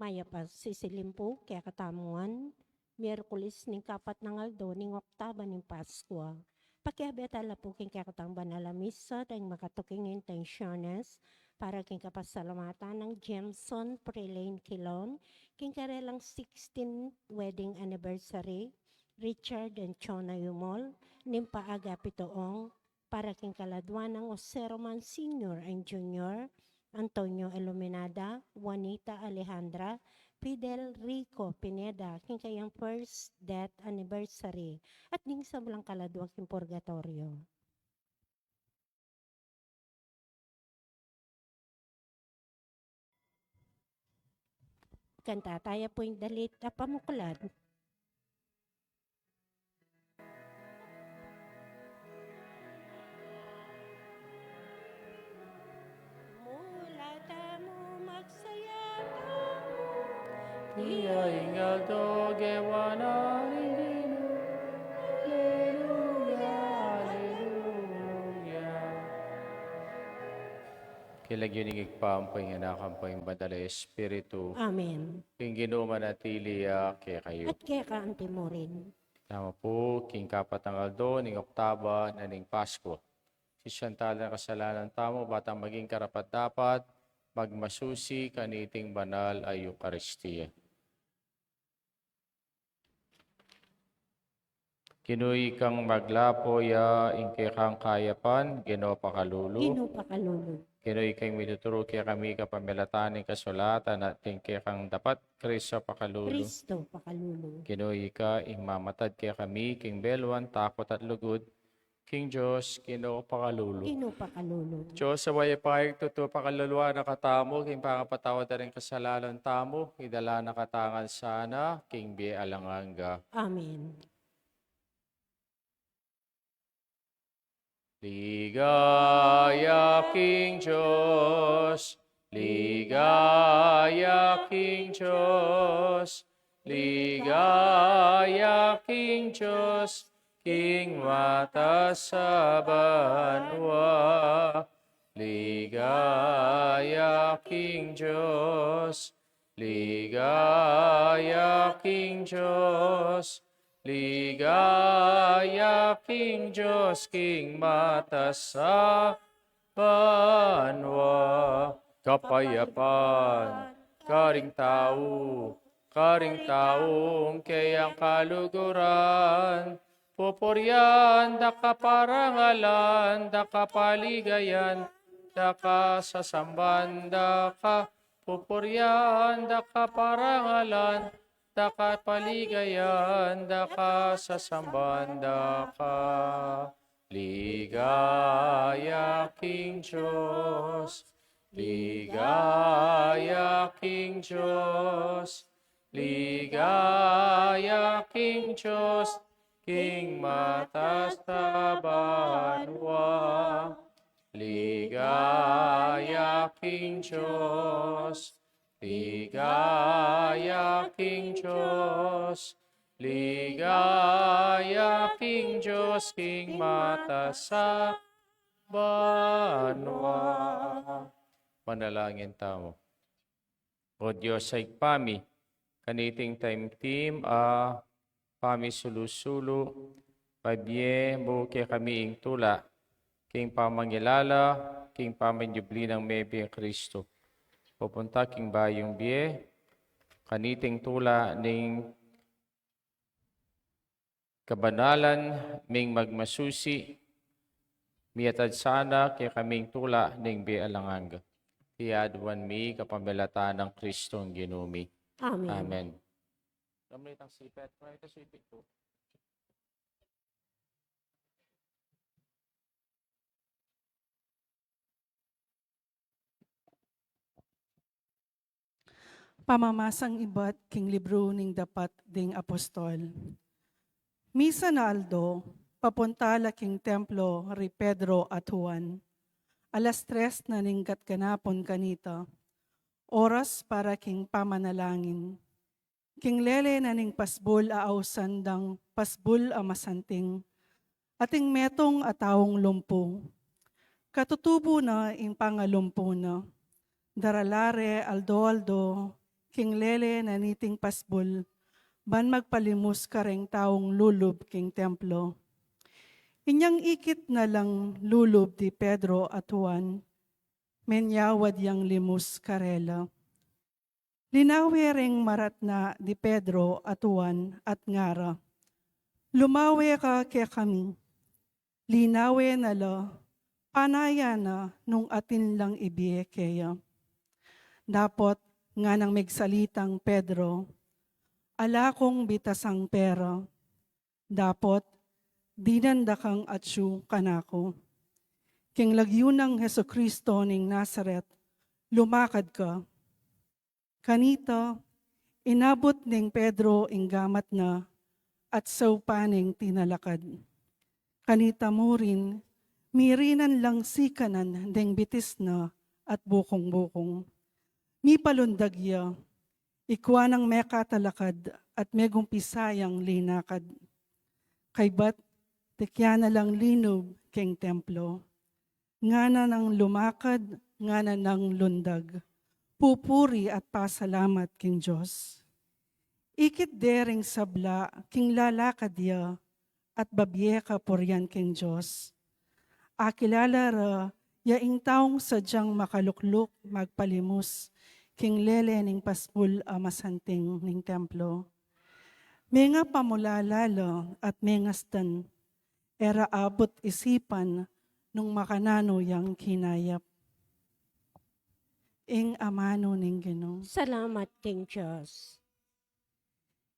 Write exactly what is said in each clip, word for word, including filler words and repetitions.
Mayap a sisilim pu kekatamu ngan, Miyerkules ning kapat nang aldo ning Oktaba ning Paskua. Pakiabe tala pu king kekatang banal a misa deng makatuking intensyones para king kapasalamatan nang Jameson Prelane Quilon king karelang sixteenth wedding anniversary, Richard and Chona Yumol, ning pa-Agapito Ong, para king kaladwa nang Jose Roman Senior and Junior, Antonio Iluminada, Juanita Alejandra, Fidel Rico Pineda, king kayang first death anniversary, at ding sablang kaladwa king purgatoryo. Kanta taya pu ing dalit a pamukulad. Mula tamu magsaya tamu. Iya ing aldo gewa na ning Ginu. Aleluya, aleluya. King lagyu ning Ibpa, ampo ing Anak, ampo ing Banal a Espiritu. Amen. Ing Ginu manatili ya kekayu. At keka anti mu rin. Tamu pu, king kapat a aldo ning Oktaba na ning Paskua. Sisian tala ing kasalanan tamu, ba tang maging karapat-dapat magmasusi kaniting banal a Eukaristia. Ginu, ikang maglapo ya ing kekang kayapan, Ginu pakalulu. Ginu pakalulu. Ginu, ika ing mituturu kekami kapamilatan ning kasulatan at ing kekang dapat, Kristo pakalulu. Kristo pakalulu. Ginu, ika ing mamatad kekami king beluan, takot at lugud, king Dios, Ginu pakalulu. Ginu pakalulu. Dios a mayap a tutu, pakaluluan na katamu king pangapatawad da ring kasalanan tamu, idala na katamu ngan sana king bie alang angga. Amen. Ligaya king Dios, ligaya king Dios, ligaya king Dios, king matas a banua. Ligaya king Dios, ligaya king Dios, ligaya king Dios, king matas a banua. Kapayapan karing tau, karing taung keyang kaluguran, pupurian da ka, parangalan da ka, paligayan da ka, sasamban da ka, pupurian da ka, parangalan da ka, paligayan da ka, sasamban da ka. Ligaya king Dios, ligaya king Dios, ligaya king Dios, king matas a banua. Ligaya king Dios, ligaya king Dios, ligaya king Dios, king matas a banua. Manalangin tamu. O Dios a Ibpa mi, kaniting taimtim a pamisulu-sulu, pabie mu kekami ing tula king pamangilala king pamanyubli nang mebie Kristo. Pupunta king bayung bie, kaniting tula ning kabanalan ming magmasusi, miatad sana kekaming tula ning bie alang angga. Iti aduan mi kapamilatan nang Kristong Ginu mi. Amen. Amen. Alam mo itang sipit, may ito sipit po. Pamamasang ibat king libru ning Dapat ding Apostol. Misan a aldo, papunta la king templo ri Pedro at Juan. Alas tres na ning gatganapun kanita, oras para king pamanalangin. King lele na ning pasbul a ausan dang pasbul a masanting, ating metung a taung lumpu. Katutubu na ing pangalumpu na. Darala re aldo-aldo king lele na niting pasbul, ban magpalimus kareng taung lulub king templo. Inyang ikit na lang lulub di Pedro at Juan, menyawad yang limus karela. Linawe reng maratna di Pedro at Juan at ngara, "Lumawe ka kekami." Linawe na la, panaya na nung atin lang ibie keya. Dapot nganang megsalitang Pedro, "Ala kung bitasang pera." Dapot dinan da kang atsu kanaku. King lagyu nang Jesucristo ning Nazaret, lumakad ka. Kanita, inabut neng Pedro ing gamat na at saupan neng tinalakad. Kanita murin, mirinan lang sikanan deng bitis na at bukung-bukung. Mipalundag ya, ikua nang mekatalakad at megumpisa yang linakad. Kaybat, tikya na lang linub keng templo. Ngana nang lumakad, ngana nang lundag. Pupuri at pasalamat king Dios. Ikit de ring sabla king lalakad ya at babie kapurian king Dios. Akilala ra ya ing taung sadyang makalukluk magpalimus king lele ning pasbul a masanting ning templo. Menga pamulala la at mengastan, e ra abut isipan nung makananu yang kinayap. Ing amanu ning Ginu. Salamat king Dios.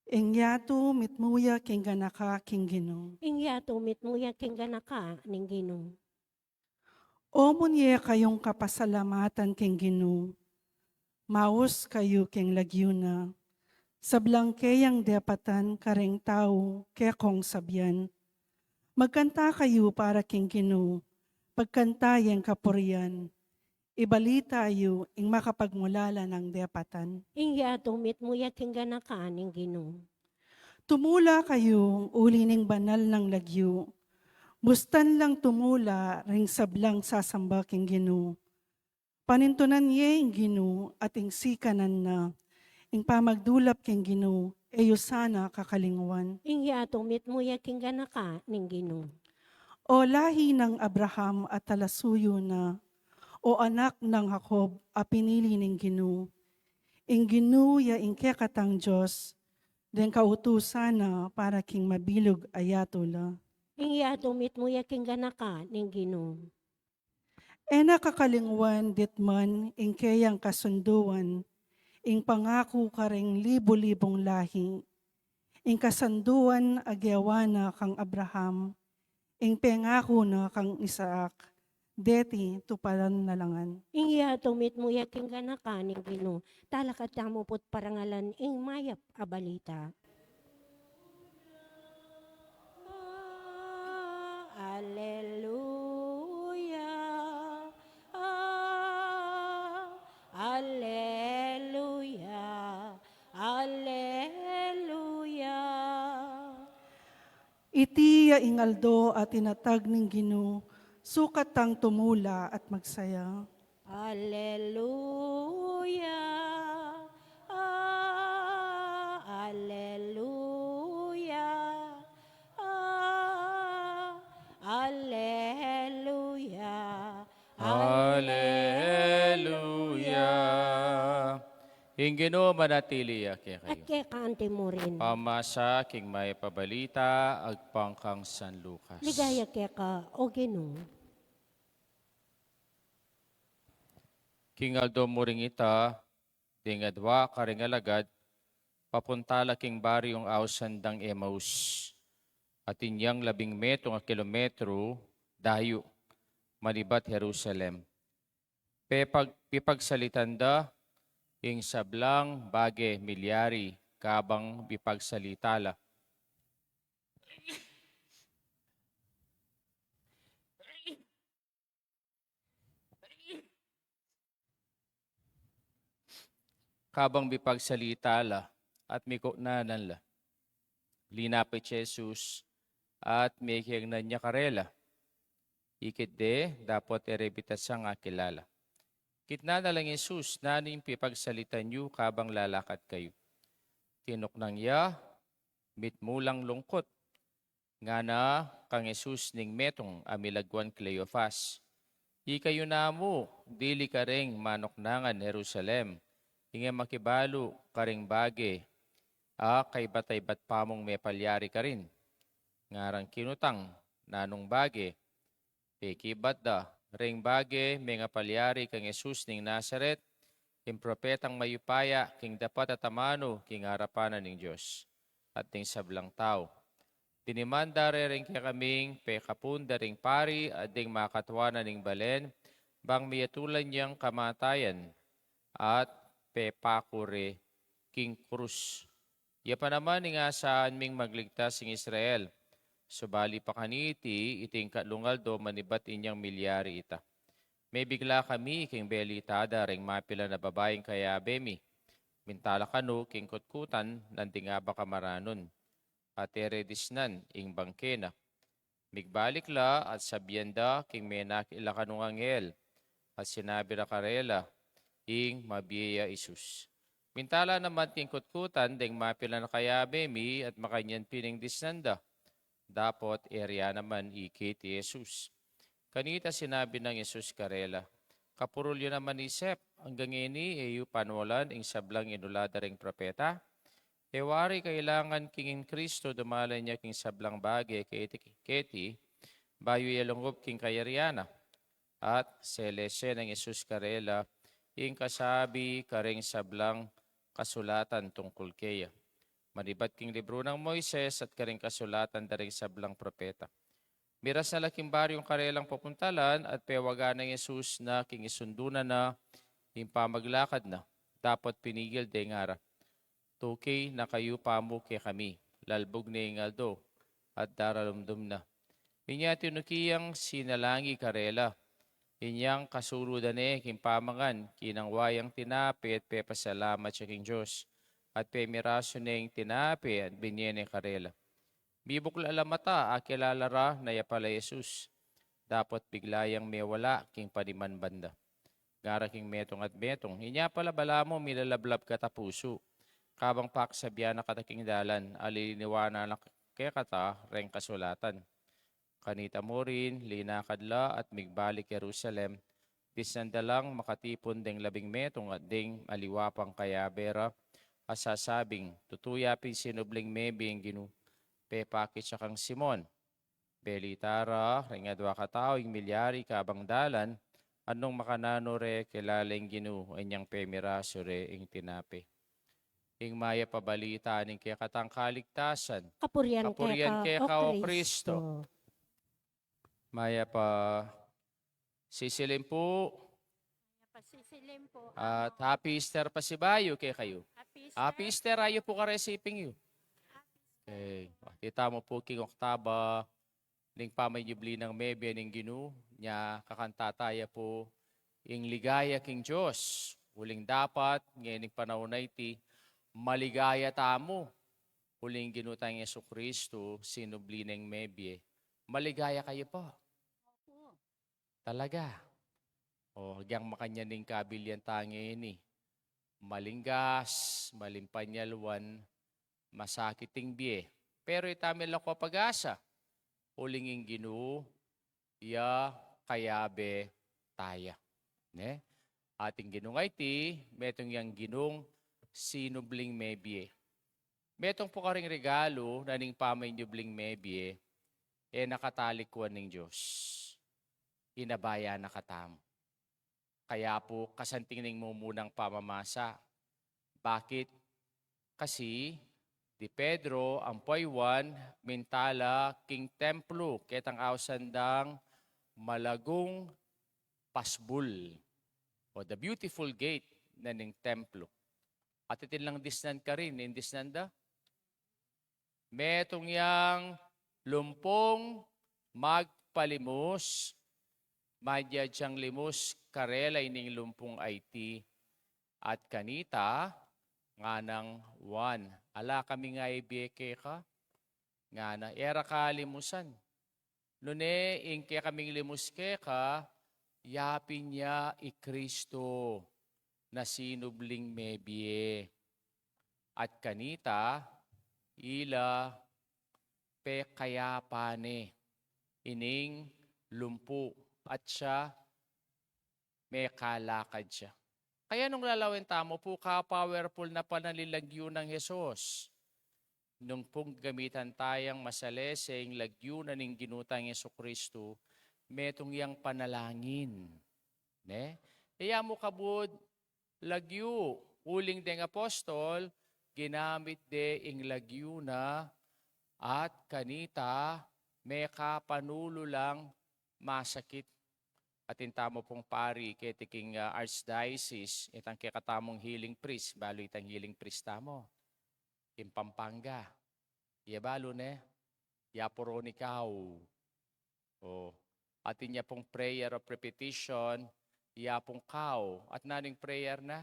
Ing yatu mitmu ya king ganaka king Ginu. Ing yatu mitmu ya king ganaka ning Ginu. O munye kayung kapasalamatan king Ginu, maus kayu king lagyu na. Sablang keyang depatan kareng tau kekong sabian. Magkanta kayu para king Ginu, pagkanta yeng kapurian. Ibalita yu ing makapagmulala nang depatan. Ing yatu mitmu ya king ganaka ning Ginu. Tumula kayu uli ning banal nang lagyu. Bustan lang tumula ring sablang sasamba king Ginu. Panintunan ye ing Ginu at ing sikanan na, ing pamagdulap king Ginu, e yu sana kakalingwan. Ing yatu mitmu ya king ganaka ning Ginu. O lahi nang Abraham at talasuyu na, o anak nang Jacob a pinili ning Ginu. Ing Ginu ya ing kekatang Dios, deng kautusan na para king mabilug a yatu la. Ing yatu mitmu ya king ganaka ning Ginu. E na kakalingwan ditman ing keyang kasunduan, ing pangaku kareng libu-libung lahi, ing kasunduan a gewa na kang Abraham, ing pengaku na kang Isaac, deti tuparan na la ngan. Ing yatu mitmu ya king ganaka ning Ginu, talakad tamu pu't parangalan ing mayap a balita. Alleluia, ah, alleluia, alleluia. Iti ya ing aldo a tinatag ning Ginu, sukat tang tumula at magsaya. Alleluia, ah, alleluia, ah, alleluia, alleluia. Ing Ginu manatili ya kekayu. At keka anti mu rin. Pamasa king mayap a balita agpang kang San Lucas. Ligaya keka, O Ginu. King aldo mu ring ita, ding adwa kareng alagad, papunta la king baryung ausan dang Emaus. Atin yang labing metung a kilometru dayu manibat Jerusalem. Pepag-, pipagsalitan da ing sablang bage milyari kabang mipagsalita la. Kabang mipagsalita la at mikutnanan la, linapit i Jesus at mekiyagnan ya karela. Ikit de dapot e re bitasang akilala. Kitnan na lang Jesus, "Nanu ing pipagsalitan yu kabang lalakad kayu?" Tinuknang ya, mitmu lang lungkut. Ngana kang Jesus ning metung a milagwan Cleofas, "Ikayu namu, dili karing manuknangan Jerusalem ing e makibalu karing bage a kaibat-ibat pamung mepalyari karin?" Ngarang kinutang, "Nanung bage?" Pekibat da, "Ring bage mengapalyari kang Jesus ning Nazaret, ing propetang mayupaya king dapat at amanu king arapan na ning Dios at ding sablang tau. Diniman da re ring kekaming pekapun da ring pari at ding makatua na ning balen, bang miyatulan yang kamatayan at pepaku re king krus. Ya pa naman ing asahan ming magligtas ing Israel. Subali pa kaniti, iti ing katlung aldo manibat inyang milyari ita." Mebigla kami king belita da ring mapilan a babaing kayabe mi. Minta la kanu king kutkutan nanding abak a maranun, at e re disnan ing bangke na. Migbalik la at sabian da king menakit la kanung anghel, at sinabi ra karela ing mabie a Jesus. Minta la naman king kutkutan ding mapilan a kayabe mi at makanyan pin ing disnan da, dapot e ra naman ikit i Jesus. Kanita sinabi nang Jesus karela, "Kapurul yu naman isep, anggang ngeni e yu panwalan ing sablang inula da ring propeta? E wari kailangan king ing Kristo dumalan ya king sablang bage keti, keti bayu ya lungub king kayarian na?" At selese nang Jesus karela ing kasabi karing sablang kasulatan tungkul keya, manibat king libru nang Moises at karing kasulatan da ring sablang propeta. Miras na la king baryung karelang pupuntalan at pewaga nang Jesus na king isundunan na ing pamaglakad na, dapot pinigil de, ngara, "Tuki na kayu pamu kekami, lalbug ne ing aldo at daralumdum na." Inya tinuki yang sinalangi karela. Inyang kasuludan ne king pamangan, kinangwa yang tinape at pepasalamat ya king Dios, at pemirasu ne ing tinape at binie ne karela. Mibukla la mata, akilala ra na ya pala i Jesus. Dapot bigla yang mewala king paniman banda. Ngara king metung at metung, "Inya pala balamu milalablab kata pusu, kabang paksabian na kata king dalan, aliliniwan na kekata reng kasulatan." Kanita murin, linakad la at migbalik Jerusalem, disnan da lang makatipun deng labing metung at deng aliwa pang kayabe ra, a sasabing, "Tutu ya pin sinubling mebie ing Ginu, pepakit ya kang Simon." Belita ra ring adwa katau ing milyari kabang dalan, at nung makananu re kilala ing Ginu, inyang pemirasu re ing tinape. Ing mayap a balita ning kekatang kaligtasan. Kapurian keka, o Kristo. Mayap a sisilim pu. Mayap a sisilim pu. At happy Easter pasibayu kekayu. Happy Easter. Happy Easter, ayu pu karesiping yu. Happy Easter. Okay. Kita mu pu king oktaba ning pamanyubli nang mebie ning Ginu, nya kakanta taya pu ing ligaya king Dios. Uling dapat, ngening panaun a iti, maligaya tamu. Uling Ginu tang Jesu Kristu, sinubli neng mebie. Maligaya kayu pu? Opu. Talaga. O, agyang makanyan ing kabilian ta ngeni. Maling gas, maling panyalwan, masakit ing bie. Pero ita mi la ko pag-asa. Uling ing Ginu, ya kayabe taya. Ne? At ing Ginung a iti, metung yang Ginung sinubling mebie. Metung pu karing regalu na ning pamanyubling mebie, e na katalikuan ning Dios. Inabaya na katamu. Kaya pu, kasanting ning mumunang pamamasa. Bakit? Kasi di Pedro ampo i Juan minta la king templo, ketang ausan dang Malagung Pasbul, o the Beautiful Gate na ning templo. At atin lang disnan karin, ing disnan da. Metung yang lumpung magpalimus, madyadyang limus karela ining lumpung a iti, at kanita, nganang Juan, "Ala kaming aibie keka," ngana, "e ra ka limusan. Nune ing kekaming limus keka, yapin ya i Kristu na sinubling mebie. At kanita, ila pekayapan ne ining lumpu at siya mekalakad siya. Kaya nung lalawen tamu pu, ka-powerful na panalilagyu nang Jesus. Nung pung gamitan tayang masalese ing lagyu na ning Ginu tang Jesu Kristu, metung yang panalangin. Ne? Iya mu kabud lagyu, uling deng apostol, ginamit de ing lagyu na at kanita mekapanulu lang masakit. Atin tamu pung pari keti king, ah, archdiocese, itang kekatamung healing priest, balu itang healing priest tamu. King Pampanga. Iya balu ne, ya puroni kau. O, atin ya pung prayer of repetition, ya pung kau. At nanung prayer na,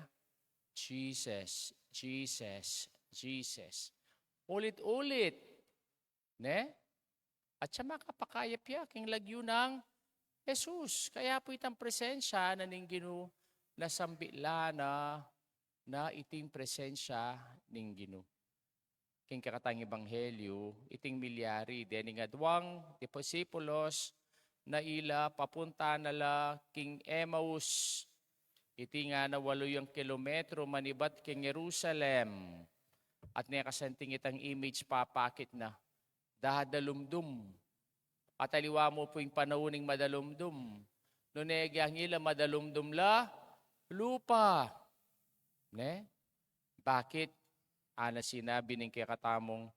Jesus, Jesus, Jesus. Ulit-ulit. Ne? At siya makapakayap ya king lagyu nang Jesus. Kaya pu itang presensya na ning Ginu, nasambit la na, na iting presensya ning Ginu. King kekatang ebanghelyu, iting milyari dening aduang disipulos na ila papunta na la king Emmaus. Iti ngana walu yang kilometro manibat king Jerusalem. At nekasanting itang image papakit na. Dadalumdum. At aliwa mu pu ing panaun ning madalumdum. Nune, agyang ila madalumdum la lupa. Ne? Bakit? Ana sinabi ning kekatamung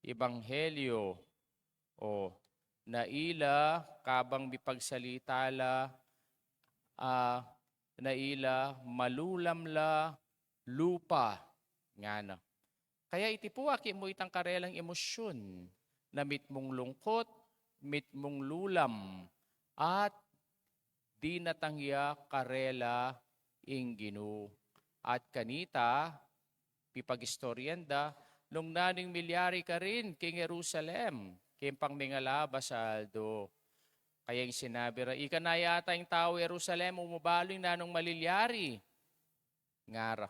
ebanghelyu. O, na ila kabang mipagsalita la, ah, na ila malulam la lupa, ngana. Kaya iti pu akit mu itang karelang emosyun, na mitmung lungkut, mitmung lulam, at dinatang ya karela ing Ginu. At kanita, pipag-istoryan da, nung nanung milyari karin king Jerusalem, king pangmengalabas a aldo. Kaya ing sinabi ra, ika na yata ing tau Jerusalem, o mu balu ing nanung malilyari. Ngara.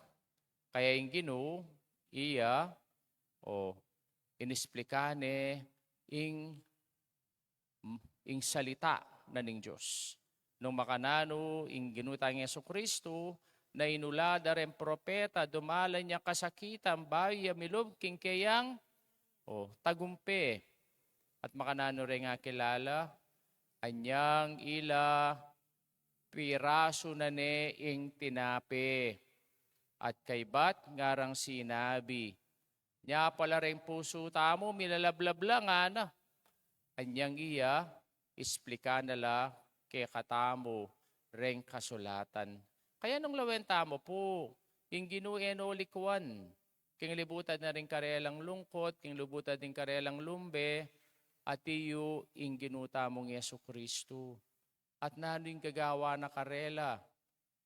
Kaya ing Ginu, iya, o, inisplika ne ing, ing salita na ning Dios. Nung makananu ing Ginu tang Jesu Kristu, na inula da reng propeta, dumalan yang kasakitan, bayu ya milub king keyang, o, tagumpe. At makananu reng akilala, anyang ila pirasu na ne ing tinape. At kaybat ngarang sinabi, nya pala reng pusu tamu milalablab la, ngana. Anyang iya, isplika na la kekatamu reng kasulatan. Kaya nung lawen tamu pu, ing Ginu e no likuan. King libutan na ring karelang lungkut, king libutan ding karelang lumbe, ati yu ing Ginu tamung Jesu Kristu. At nanu ing gagawa na karela?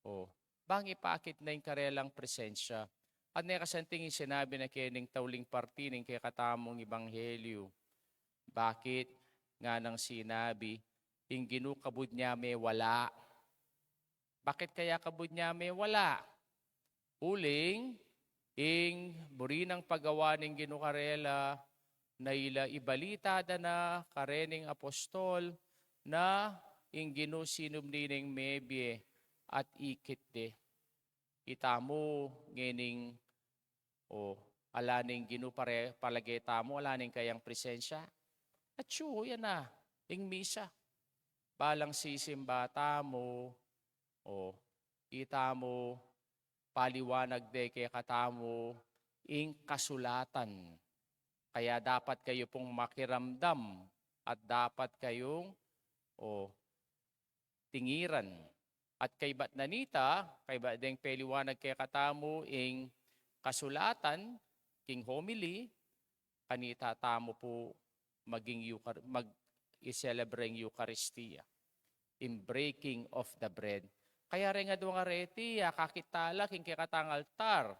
O, bang ipakit na ing karelang presensya. At nekasanting ing sinabi na kening tauling parti ning kekatamung ebanghelyu. Bakit? Nganang sinabi, ing Ginu kabud nya mewala. Bakit kaya kabud nya mewala? Uling, ing buri nang pagawa ning Ginu karela, na ila ibalita da na karening apostol, na ing Ginu sinub ne ning mebie at ikit de. Itamu ngening, o, ala ning Ginu pare, palage tamu, ala ning kayang presensya. Atyu, yan na, ing misa. Balang sisimba tamu, o, itamu, paliwanag de kekatamu ing kasulatan. Kaya dapat kayu pung makiramdam at dapat kayung, o, tingiran. At kaybat na nita, kaybat deng peliwanag kekatamu ing kasulatan, king homily, kanita tamu pu maging Eukar-, mag-, i-celebrate ing Eukaristia, in breaking of the bread. Kaya reng aduang areti, akakit tala king kekatang altar,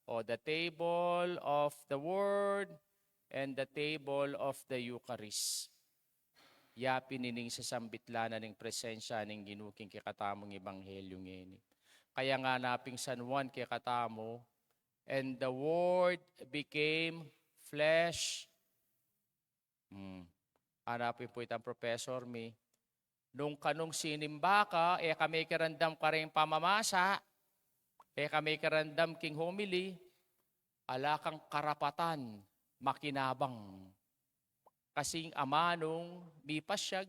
o the table of the word and the table of the Eucharist. Ya pin ining sasambit la na ning presensya ning Ginu king kekatamung ebanghelyu ngeni. Kaya ngana pin San Juan kekatamu, "And the Word became flesh." Hmm. Ngana pin pu itang professor mi, nung kanung sinimba ka, e ka mekiramdam karing pamamasa, e ka mekiramdam king homily, ala kang karapatan makinabang. Kasi ing amanung mipasyag,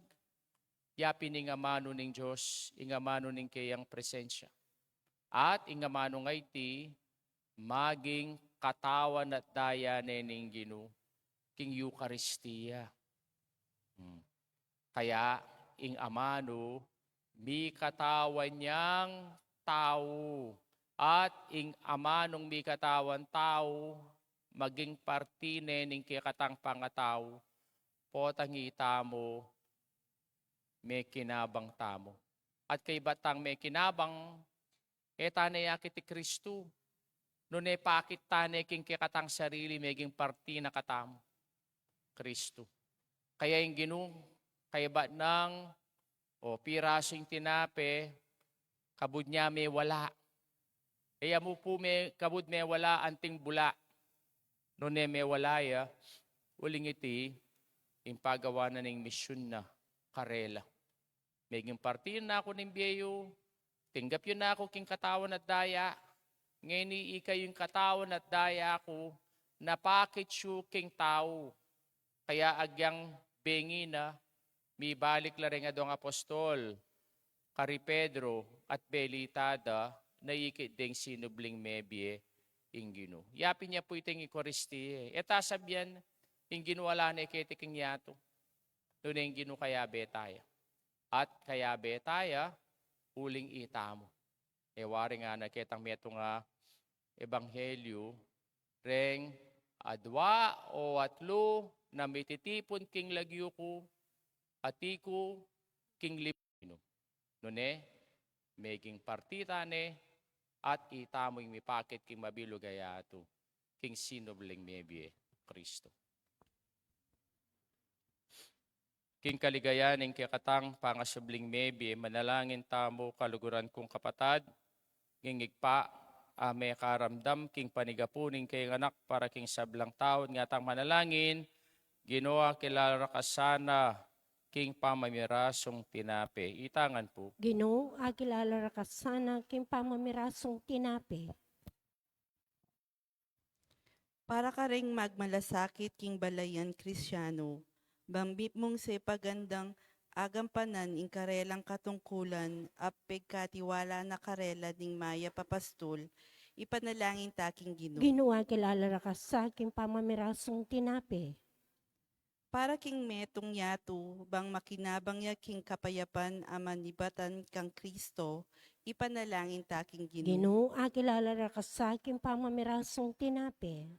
ya pin ing amanu ning Dios, ing amanu ning keyang presensya. At ing amanu ngeni, maging katawan at daya ne ning Ginu king Eukaristia. Hmm. Kaya ing amanu, mikatawan yang tau. At ing amanung mikatawan tau, maging parti ne ning kekatang pangatau, potang itamu, mekinabang tamu. At kaybat tang mekinabang, e tane akit i Kristu. Nune pakit tane king kekatang sarili, meging parti na katamu Kristu. Kaya ing Ginu, kaybat nang, o, pirasu ing tinape, kabud ne mewala. E ya mu pu me-, kabud mewala anting bula. Nune mewala ya, uling iti, ing pagawa na ning misyun na karela. Meging parti na ku ning bie yu, tinggap yu na ku king katawan at daya, ngeni ikayu ing katawan at daya ku, na pakit yu king tau. Kaya agyang bengi na, mibalik la reng aduang apostol, kari Pedro at belita da, na ikit deng sinubling mebie ing Ginu. Ya pin ya pu iting Eukaristia. E ta sabian, ing Ginu ala ne keti king yatu. Nune ing Ginu kayabe taya. At kayabe taya, uling itamu. E wari ngana ketang metung a ebanghelyu, reng adua o atlu na mititipun king lagyu ku, ati ku king lib-, nune, meging parti tane, at itamu ing mipakit king mabilug a yatu, king sinubling mebie Kristu. King kaligayan ning kekatang pangasubling mebie, manalangin tamu, kaluguran kung kapatad, king Ibpa, a mekaramdam king panigapu ning kayang Anak para king sablang tau, ngatang manalangin, Ginu, akilala ra ka sana king pamamirasung tinape. Itang ngan pu. Ginu, akilala ra ka sana king pamamirasung tinape. Para karing magmalasakit king balayan Kristianu, bang mipmung sepagan dang agampanan ing karelang katungkulan a pegkatiwala na karela ning mayap a pastul, ipanalangin ta king Ginu. Ginu, akilala ra ka sa king pamamirasung tinape. Para king metung yatu, bang makinabang ya king kapayapan a manibatan kang Kristo, ipanalangin ta king Ginu. Ginu, akilala ra ka sa king pamamirasung tinape.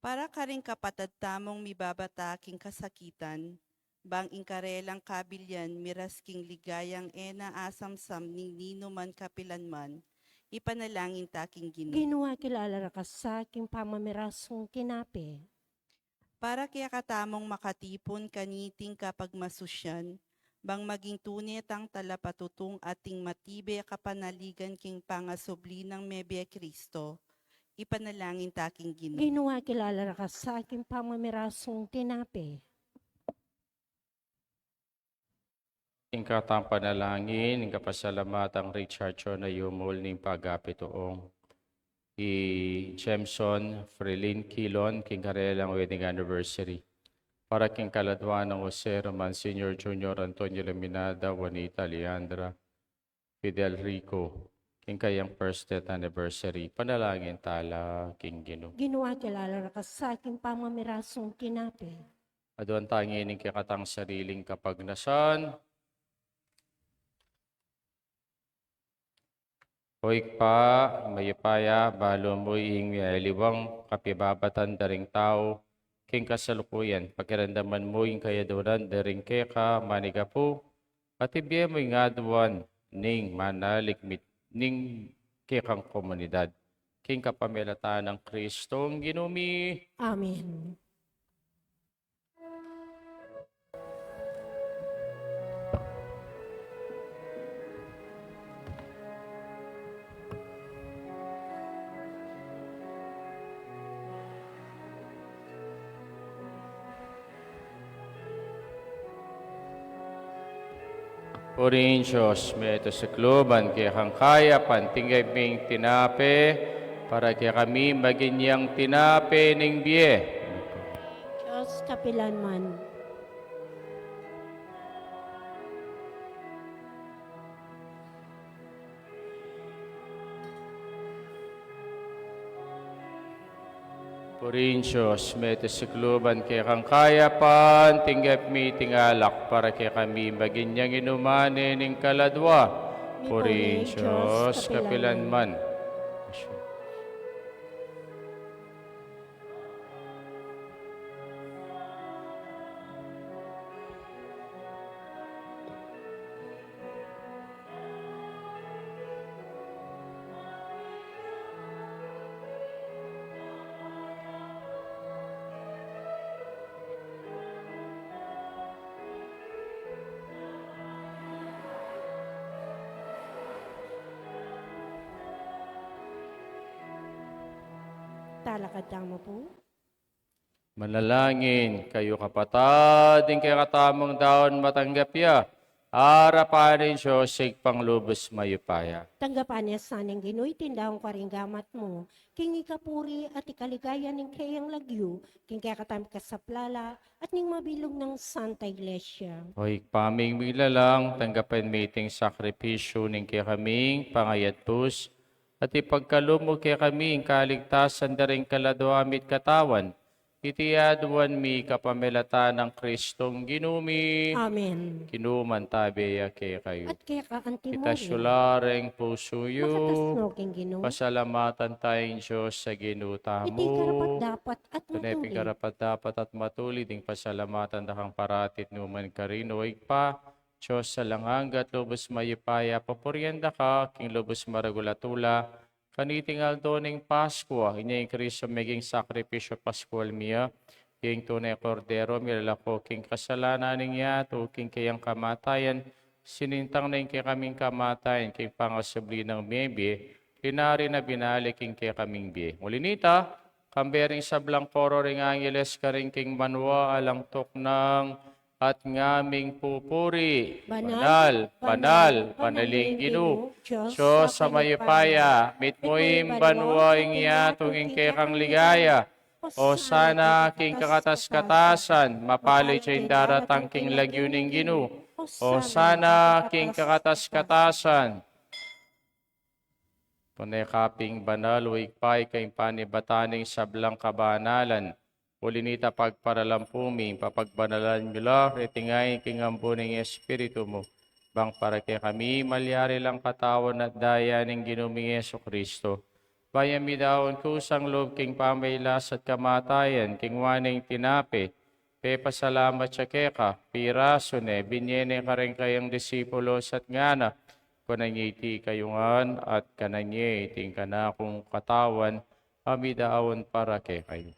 Para karing kapatad tamung mibabata king kasakitan, bang ing karelang kabilian miras king ligayang e na asamsam ning ninuman kapilanman, ipanalangin ta king Ginu. Ginu, akilala ra ka sa king pamamirasung tinape. Para kekatamung makatipun kaniting kapagmasusyan, bang maging tune tang talapatutung ating matibe kapanaligan king pangasubli nang mebie Kristo, ipanalangin ta king Ginu. Ginu, akilala ra ka sa king pamamirasung tinape. Ing katang panalangin, ing kapasalamatan Richard Chona Yumul ning pagapituong. I Jameson Frilin Kilon, king karelang wedding anniversary. Para king kaladwa nang Jose Roman Senior, Junior, Antonio Laminada, Juanita Leandra, Fidel Rico, king kayang first death anniversary, panalangin tala king Ginu. Ginu, akilala ra ka sa king pamamirasung tinape. Aduan ta ngeni ing kekatang sariling kapagnasan. O Ibpa, mayupaya, balu mu ing mialiwang kapibabatan da ring tau king kasalukuyan, pakiramdaman mu ing kayadunan da ring keka manigapu, at ibie mu ing aduan ning manaligmit ning kekang komunidad. King kapamilatan nang Kristong Ginu mi. Amen. Purihin Dios, meto sikluban kekang kayapan, tinggap ming tinape, para kekami maging yang tinape ning bie. Dios kapilanman. Purihin Dios, meto sikluban kekang kayapan, tinggap mi iting alak para kekami maging yang inuman ne ning kaladua. Purihin Dios kapilanman. Talakad tamu pu. Manalangin kayu, kapatad, ing kekatamung daun matanggap ya arapan ning Dios Ibpang lubus mayupaya. Tanggapan na sa ning Ginu iting daun karing gamat mu, king ikapuri at ikaligaya ning keyang lagyu, king kekatamung kasaplalan at ning mabilug nang Santa Iglesia. O Ibpa ming miglalang, tanggapan mu iting sakripisyu ning kekaming pangayatbus, at ipagkalub mu kekami ing kaligtasan da ring kaladua mit katawan. Iti aduan mi kapamilatan nang Kristong Ginu mi. Amen. Ing Ginu mantabe ya kekayu. At keka antimu rin. Itas yu la ring pusu yu. Makatas no king Ginu. Pasalamatan taya ing Dios a Ginu tamu. Iti karapat-dapat at matulid. Tune pin karapat-dapat at matulid ing pasalamatan da kang parati at nukarin man, o Ibpa, Dios a alang angga at lubus mayupaya. Papurian da ka king lubus maragul a tula kaniting aldo ning Paskua. Inya ing Kristo meging sakripisyu paskual mi, ing tune Kordero milalako king kasalanan ning yatu. King keyang kamatayan sinintang na ing kekaming kamatayan, king pangasubli nang mebie linari na binalik ing kekaming bie. Uli nita, kambe ring sablang koro ring angeles karin king banua alang tuknang at ngaming pupuri: Banal, banal, banal ing Ginu, Dios a mayupaya. Mitmu ing banua, ing yatu ing kekang ligaya. Osana king kakatas-katasan. Mapalad ya ing daratang king lagyu ning Ginu. Osana king kakatas-katasan. Tune ka pin banal, o Ibpa, ika ing panibatan ning sablang kabanalan. Uli nita, pagparalampu mi, papagbanalan yu la reti ngan king ambun ning Espiritu mu, bang para kekami malyari lang katawan at daya ning Ginu ming Jesucristo. Bayu mi daun kusang lub king pamagkasakit at kamatayan, kinua ne ing tinape, pepasalamat ya keka, pirasu ne, binye ne karing kayang disipulos at ngana: Kunan ye iti kayu ngan at kanan ye, iti ing kanakung katawan a midaun para kekayu.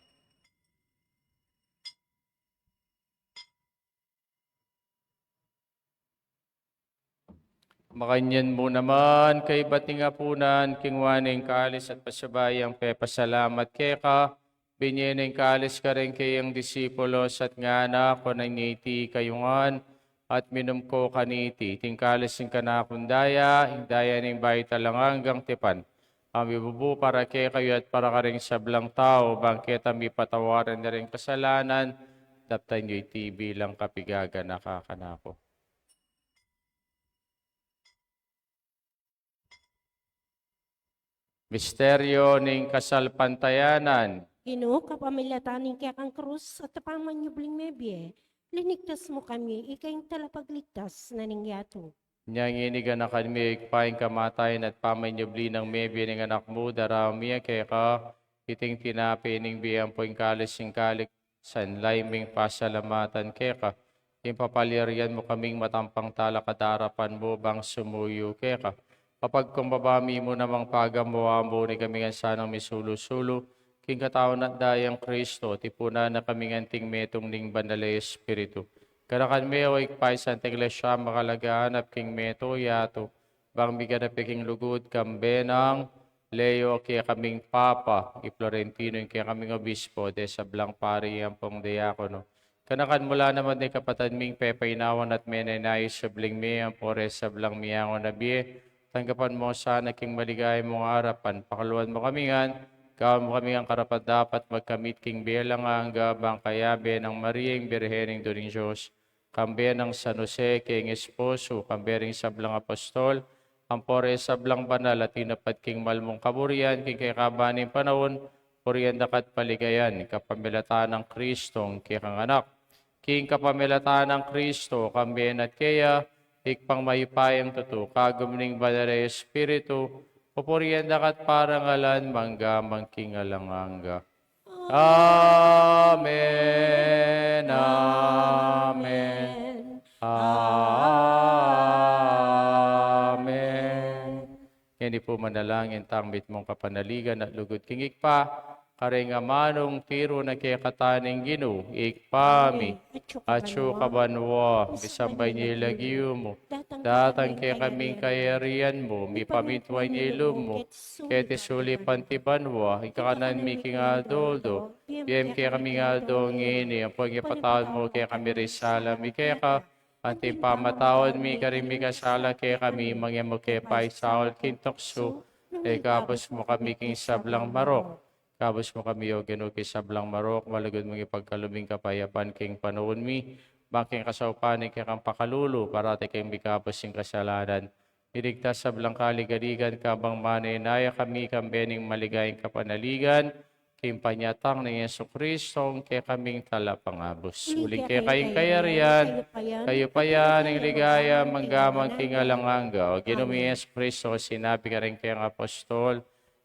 Makanyan mu naman, kaybat ning apunan, kinua ne ing kalis at pasibayu yang pepasalamat keka, binye ne ing kalis karing kayang disipulos at ngana: Kunan ye iti kayu ngan at minum ko kaniti, iti ing kalis ning kanakung daya, ing daya ning bayu at alang anggang tipan, a mibubu para kekayu at para karing sablang tau, bang keta mipatawaran da ring kasalanan. Daptan yu iti bilang kapigaganaka kanaku. Misteryo ning kasalpantayanan. Ginu, kapamilatan ning kekang krus at pamanyubling mebie, linigtas mu kami, ika ing talapagligtas na ning yatu. Inya ngeni ganakan mi, o Ibpa, ing kamatayan at pamanyubli nang mebie ning Anak mu, daraun mi keka iting tinape ning bie ampo ing kalis ning kaligtasan, lalu ming pasalamatan keka, ing papalyarian mu kaming matampang talakad arapan mu bang sumuyu keka. Kapagkumbaba mi mu namang pagamu-amu, ngan kami ngan sanang misulu-sulu king katawan at dayang Kristo, tipunan na kami ngan anting metung ning Banal a Espiritu. Ganakan me, o Ibpa, ing Santa Iglesia makalaganap king meto yatu, bang miganap ya king lugud, kambe nang Leo ing kekaming Papa, i Florentino ing kekaming Obispo, ding sablang pari ampong diakono, Ganakan mu la naman ding kapatad ming pepainawa at menenaya king subling mie, ampo ring sablang miyangu na bie, tanggapan mu sana king maligaya mung arapan. Pakaluluan mu kami ngan, gawan mu kami ngan karapat-dapat magkamit king bie alang angga, bang kayabe nang Maria ing Birhen, Indu ning Dios, kambe nang San Jose king esposo, kambe ring sablang apostol, ampo ring sablang banal a tinupad king mal mung kaburian king kekaban ning panaun, purian da ka at paligayan, kapamilatan nang Kristong kekang Anak. King kapamilatan nang Kristo, kambe na at keya, Ibpang mayupayang tutu, kagum ning Banal a Espiritu, pupurian da ka at parangalan, mangga man king alang angga. Amen, amen, amen. Ngeni pu manalangin tang mitmung kapanaligan at lugud king Ibpa, karing amanung tiru na kekatamu ning Ginu, Ibpa mi, atsu ka banua, misamban ya ing lagyu mu, datang kekami ing kayarian mu, mipamintuan ya ing lub mu, keti sulip anti banua. Ing kakanan mi king aldo-aldo ibie mu kekami king aldo ngeni, ampon ipatawad mu kekami ring sala mi keka, anti ing pamamatawad mi karing mikasala kekami, manga e mu ke paisaul king tuksu, nune ikabus mu kami king sablang marok. Ikabus mu kami, O Ginu, king sablang marok, malugud mung ipagkalub ing kapayapan king panaun mi, bang king kasaupan ning kekang pakalulu, parati kaming mikabus king kasalanan, miligtas king sablang kaligaligan, kabang manenaya kami kambe ning maligayang kapanaligan, king panyatang nang Jesucristo, ing kekaming Talapangabus. Uling keka ing kayarian, kayupayan, ing ligaya, mangga man king alang angga. O Ginu ming Jesucristo, sinabi mu karing kekang apostol,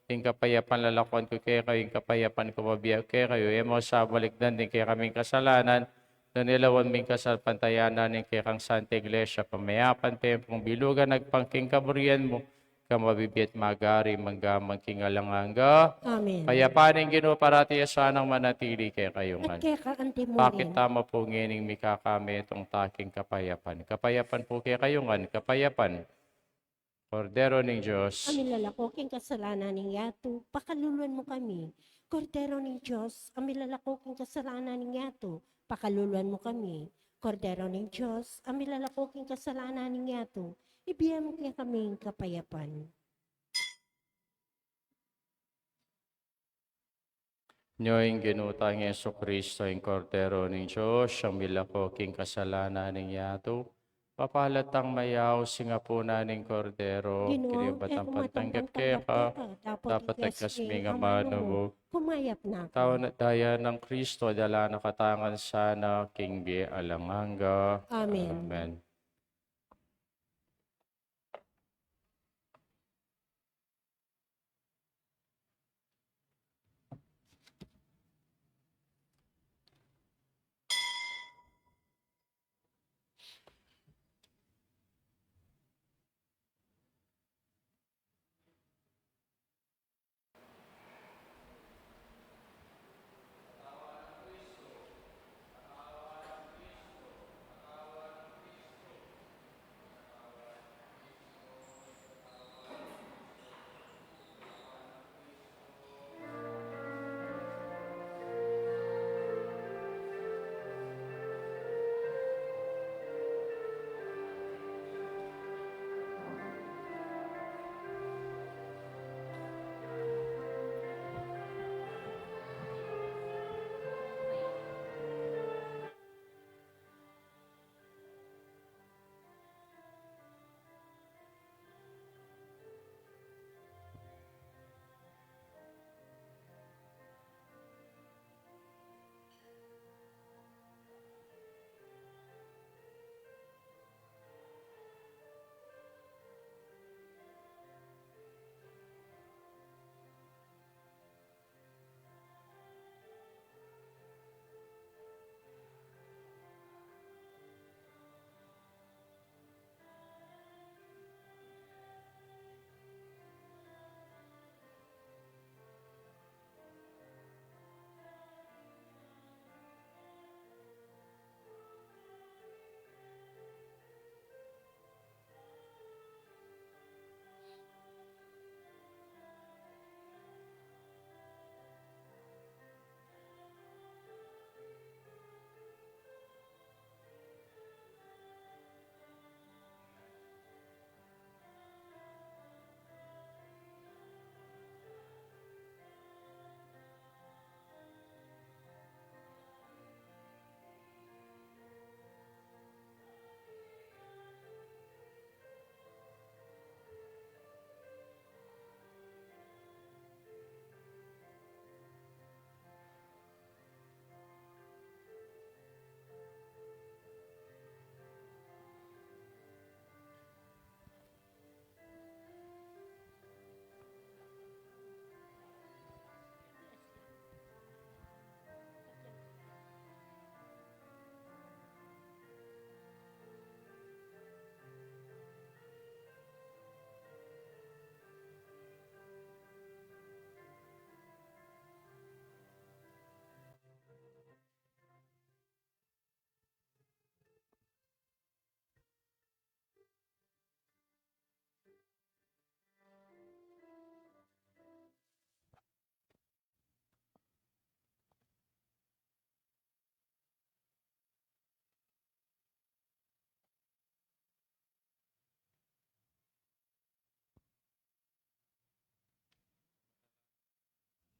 ing kapayapan lalakwan ku kekayu, ing kapayapan ku bibie ku kekayu, e mu sa balikdan ding kekaming kasalanan, nune lawan mu ing kasalpantayanan ning kekang Santa Iglesia, pamayapan, pempung, bilugan, agpang king kaburian mu, ika mabibie at magari, mangga man king alang angga. Amen. Kapayapan ning Ginu parati ya sanang manatili kekayu ngan. At keka anti mu rin. Pakit tamu pu ngening mikakametung ta king kapayapan. Kapayapan pu kekayu ngan, kapayapan. Kordero ning Dios, a milalako king kasalanan ning yatu, pakaluluan mu kami. Kordero ning Dios, a milalako king kasalanan ning yatu, pakaluluan mu kami. Kordero ning Dios, a milalako king kasalanan ning yatu, ibie mu kekami ing kapayapan. Nyo ing Ginu tang Jesucristo, ing Kordero ning Dios, a milako king kasalanan ning yatu. Mapalad tang mayaus ing apunan ning Kordero. Ginu, kaybat e ku matampang tanggap keka, dapot ikasmi ing amanu mu, kumayap na ku. Tau na daya nang Kristo, dala na katamu ngan sana king bie alang angga. Amen. Amen.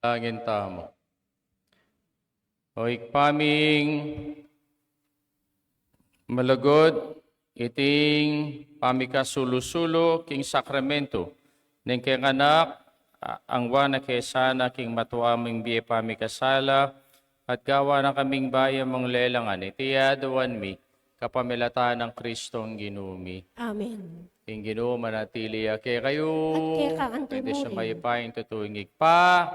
Manalangin tamu. O Ibpa ming malugud, iting pamikasulu-sulu king sakramentu ning keng Anak, a-, angwa na ke sana king matua ming bie pamikasala, at gawa na kaming bayung lelangan. Iti aduan mi kapamilatan nang Kristong Ginu mi. Amen. Ing Ginu manatili ya kekayu. At keka antimurin. Iti sumayupayang tutu ing Ibpa,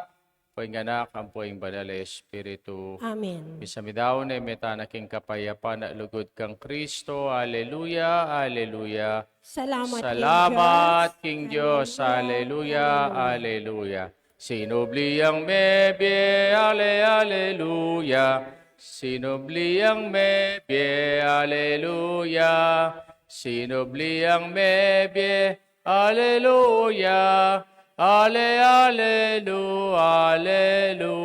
ampo ing Anak, ampo ing Banal a Espiritu. Amen. Misan mi daun e, mete na king kapayapan a lugud kang Kristo. Aleluya, aleluya. Salamat, salamat king Dios. Aleluya, aleluya. Sinubli yang mebie, ale, aleluya. Sinubli yang mebie, aleluya. Sinubli yang mebie, aleluya. Ale, alelu, aleluya.